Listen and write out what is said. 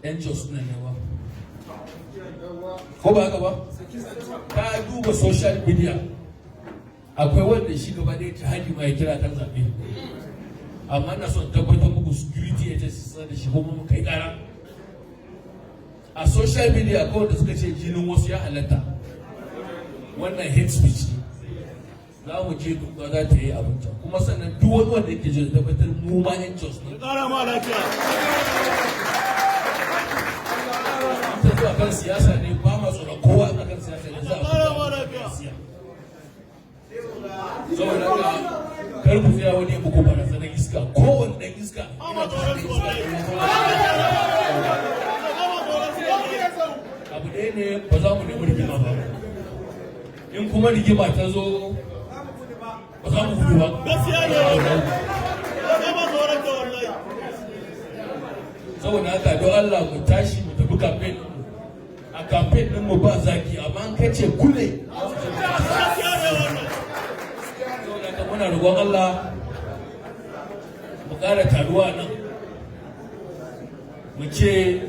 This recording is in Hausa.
Yan Jos nan ne ba, ko ba haka ba? Ka duba social media, akwai wanda shi gaba ɗaya jihadi ma ya kira kan zaɓe, amma na son tabbatar muku security agency suna da shi, kuma mun kai ƙara. A social media akwai wanda suka ce jinin wasu ya halatta. Wannan hate speech ne. Za mu je, doka za ta yi abinta. Kuma sannan duk wani wanda yake jin, tabbatar mu ma yan Jos ne. Ƙara ma lafiya. Ta zuwa kan siyasa ne, ba ma tsoron kowa. A kan siyasa ne za a Ƙara ma lafiya. Saboda haka kar ku tsaya wani muku barazanar iska, kowane ɗan iska. Ba ma tsoron su wallahi. Ba ma tsoron su wallahi. Abu ɗaya ne, ba za mu nemi rigima ba. In kuma rigima ta zo, ba za mu gudu ba. Gaskiya ne wannan. Ba ma tsoron ta wallahi. Saboda haka don Allah mu tashi mu tafi campaign ɗinmu. A campaign ɗinmu ba zaki, amma an kace kule. Gaskiya ne wannan. Saboda haka muna roƙon Allah mu ƙara taruwa nan, mu ce